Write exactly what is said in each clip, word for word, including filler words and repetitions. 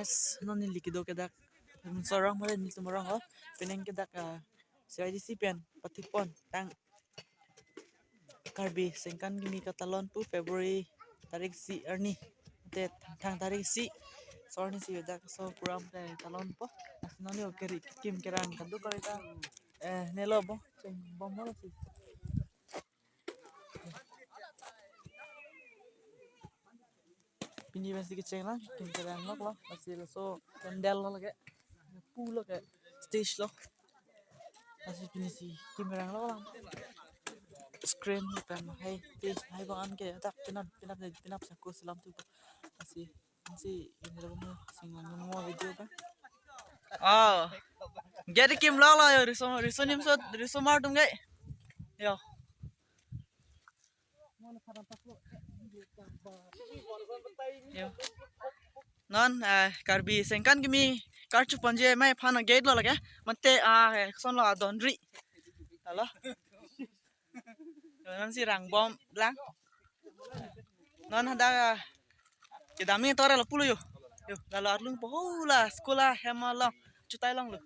Yes, non neli kedo ke dak Phemmunso arong mate nelitum arong lo. Pining ke dak, ah, C Y D C pen pathipon tang Karbi Sengkan Kimi katalon pu February tarik isi arni. Te thang tarik isi. So arni isi dak so program te talonpo. Lasi non yo keri kim kerang kadokave ta, eh, nelo bo. Chengbomlo si. Pini pensi kecheng lang, kim kerang lok lo, lasi laso pandal lo lake, pu lo ke, stage lo. Lasi pinisi kim kerang lok lang. Screen lo pen hai, stage hai bang an ke, dak pinap, pinap, pinap sako selam tu. Lasi, lasi, ini lo mo, sing lang mo video kan. Oh. Jadi kim lok lo yo, riso, riso nimso, riso mar tum ke. Yo. Yo. Non, eh, Karbi Sengkan Kimi karchuponji amei aphan a-gate lo lake. Mate, ah, eh, son lo adonri. Halo. Yo, non si rangbom lang. Non hadak, ah, kedam ni tore lo pulo yo. Yo, lalo arlung po ho la, school ahem along. Chutai longlo.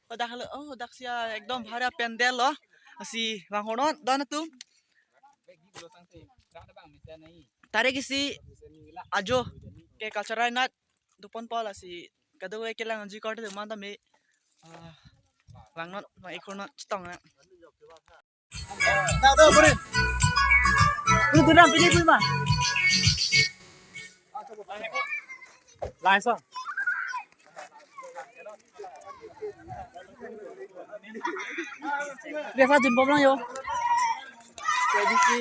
Hadak lo, oh, hadak si a ekdom bhari pandal lo. Lasi vang honon, don atum. Tarik isi ajo ke cultural night dopon po, lasi kadokave kelangji korte manta me, ah, vang non, vang ik honon, chetong na. Dah, dah, beri. Lu tu dah pilih tu mah. Langsung. Biasa jin bom lang yo. Jadi si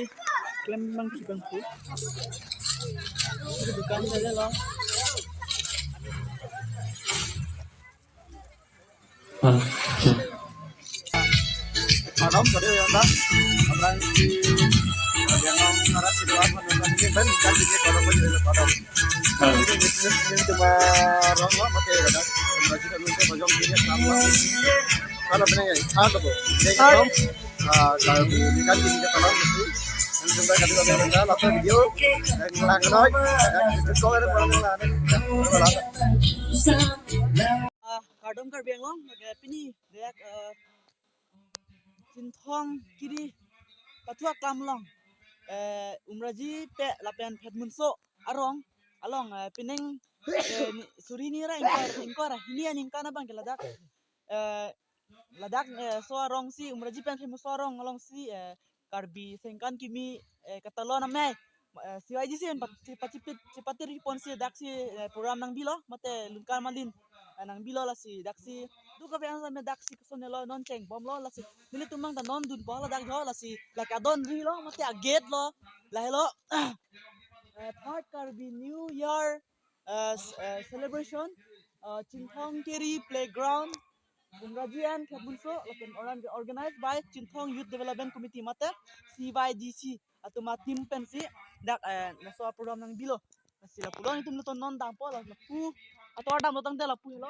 klem bang si bang tu. Itu bukan saja lah. Madam, sorry ya, Pak. Aphrang si, yang ngarap di luar, madam, ini kan, kan, ini kalau mau jadi madam. Ini, ini, ini cuma rong lah, pakai, kan? Baju dan lupa, baju ini, apa? Kalau benar ya, ada tuh. Jadi, madam, ah, kalau di, kan, di, di, kalau di, ini cuma kan, di, di, di, langsung video, yang lang, kan? Yang itu, kalau ada, kalau ada, kalau ada. Ah, kardom Karbi Anglong, lake pini dak, eh, Chinthong Kiri pathu aklam along, eh, Umraji pen lapen Phemmunso arong along, eh, pining, eh, ni, suri hini ra ingkoi, ingkoi ra hini aningkan abang ke ladak, eh, ladak, eh, so arong si Umraji pen Phemmunso arong along si, eh, Karbi Sengkan Kimi, eh, katalon amei, eh, C Y D C pen pat-, pachipit, chipatiri ponsi dak si, eh, program nangbilo, mate lungkar malin, eh, nangbilo, lasi dak si, duk kabe ang sampai dak si keson lo, non chengbomlo, lasi nelitum mang ta non dunpo ladak jo, lasi lake adonri lo, mate a-gate lo, lahelo, eh, third Karbi New Year, eh, s-, eh, celebration, eh, Chinthong Kiri Playground, Umraji and Phemmunso, lapen organ-, organized by Chinthong Youth Development Committee mate C Y D C atum a-team pensi dak, eh, laso program nangbilo. Lasi lapulo nelitum laton non dampo, lapu ator damlo tangte lapu helo.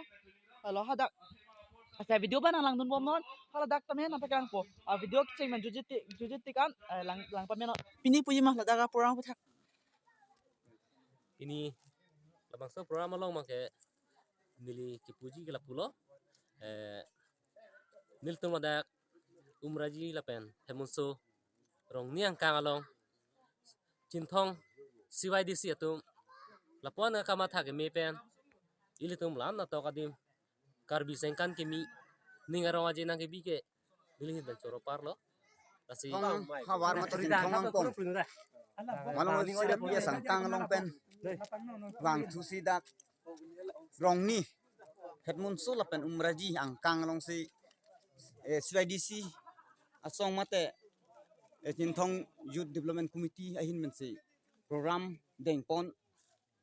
Helo hadak. Asa video ba nang langdunbom non, hala dak tame nang pekrangpo. A-video kecheng men jujit ti, jujit ti kan, eh, lang, lang pamenon. Pini puji mah ladak a-program aphuthak. Pini labangso program along abang ke neli kepuji ke lapulo. Eh, nelitum ladak Umraji lapen Phemmunso rongni angkang along Chinthong C Y D C atum lapu-an kamatha keme pen ilitum lam natok adim Karbi Sengkan Kimi ning arong aje nangkebi ke neli ahin pen choro parlo. Lasi Thong havar mate Chinthong angkong. Malom sirap dia sangkang along pen vangthusi dak rongni Phemmunso lapen Umraji angkang alongsi, eh, C Y D C asong mate, eh, Chinthong Youth Development Committee ahin pensi program dengpon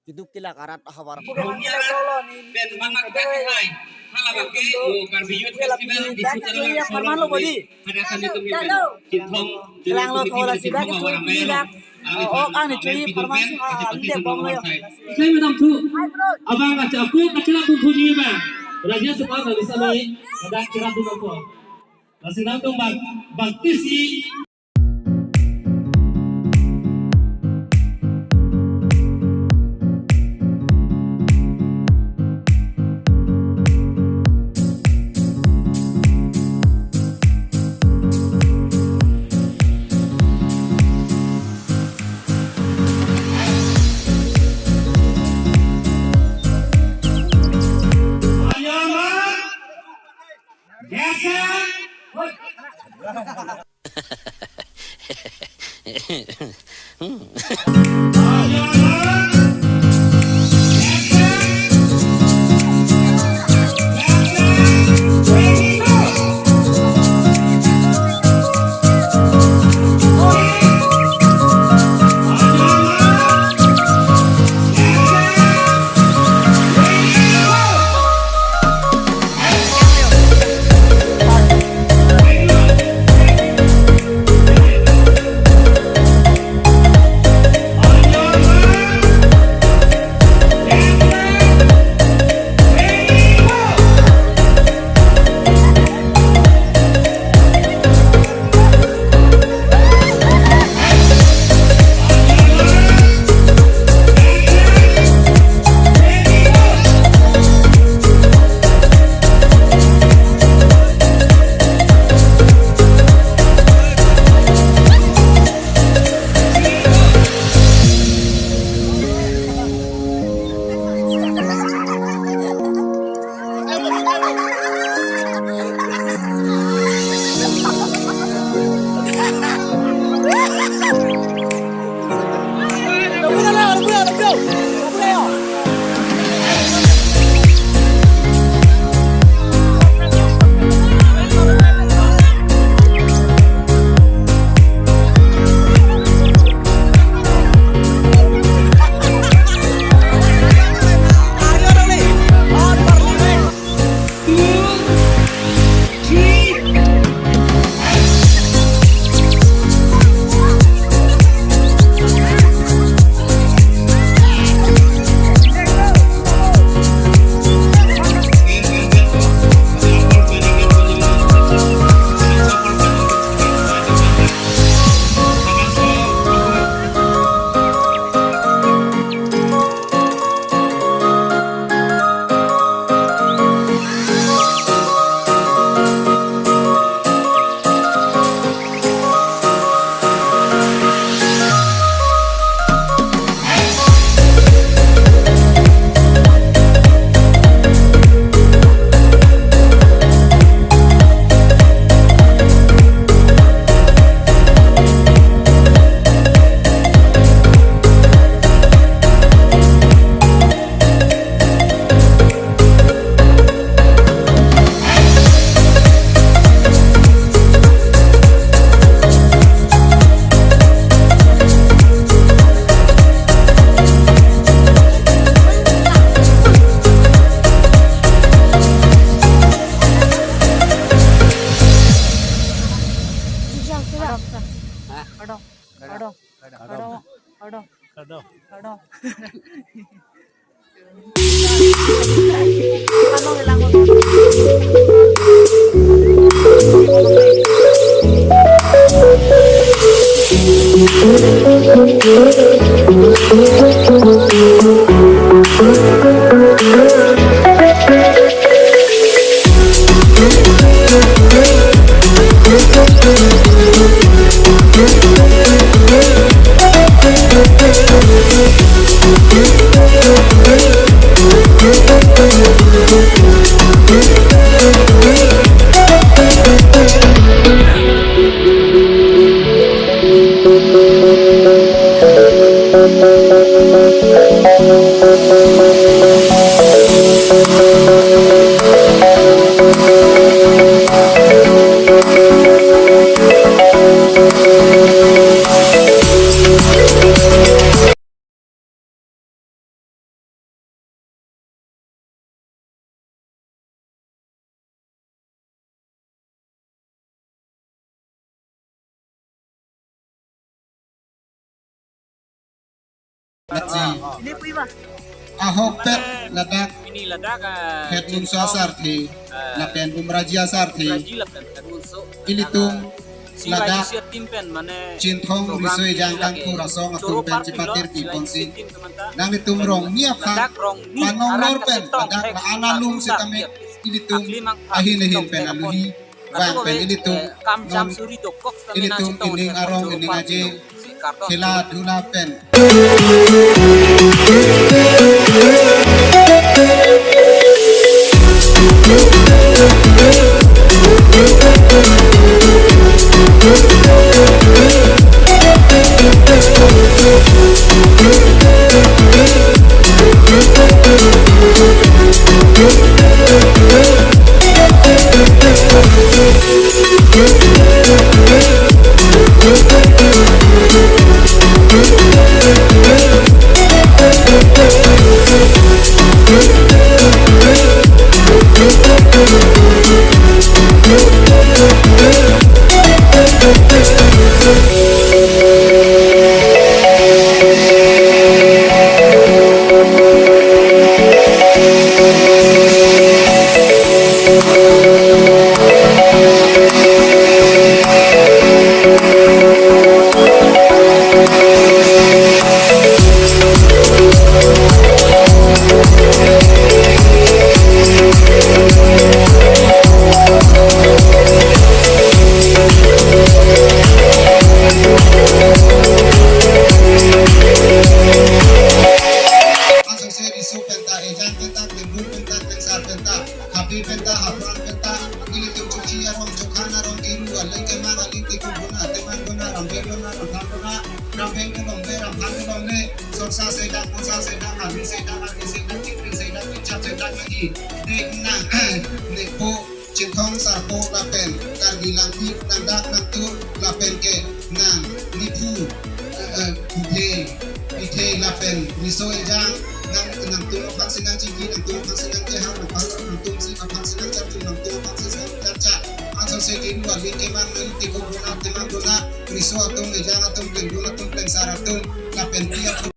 keduk kelak arat ahavar. Pen mamat kaki hai, hala bangke, o Karbi Youth Festival di Sutera Langsung Bodi. Pada kali itu Chinthong Langlo Thola sida ke thui pini dak. O, o, ang ni chui informasi ha, ang dia bom lo yo. Saya madam tu. Abang baca aku kacil aku tu ni bang. Raja Sabha kami sami ada kira tu apa. Masih nang tu bang, bang tisi. Kadong. Kadong. Kadong. Kadong. Kadong. Kadong. Lasi ahokpet ladak Pini ladak, ah, Khetmunso Chinthong, asarthe, ah, lapen Umraji asarthe, Umraji lapen Khetmunso. Ilitum ladak Chinthong Risoi Jangkangpur asong atum pen chipatir pi ponsi, nanglitum rong ni aphan panong lor pen ladak la-an along setame ilitum ahin ahin pen aluhi vang pen ilitum non ilitum ining arong ining aje khela dhula pen Tengkur penta, Tengsar penta, Hapi penta, Haflong penta, ilitum Chukchi arong, Chokhan arong, Iru, Aling Kemang, Aling Tiku bona, Temang bona, Rambeng bona, Ramphang bona, Rambeng Longbe, Ramphang Longle, Sorsa Sedang, Monsa Sedang, Arni Sedang, Arni Sedang, Chikri Sedang, Chikchap Sedang lagi. Dek nang, Nepo, Chinthong Sarpo lapen Karbi Langphi nangdak nangtum lapen ke nang Niphu, eh, eh, Puthe, Pithe lapen Riso Ejang nang, nangtum aphan si nangchingki, nangtum aphan si nangkehang, nangpal nangtum si aphan si nangcharchu, nangtum aphan si nangcharcha. Anso se kinu Aling Kemang, nang Tiku bona, Temang bona, Riso atum, Ejang atum, Plengdun atum, Plengsar atum lapen Pi atum.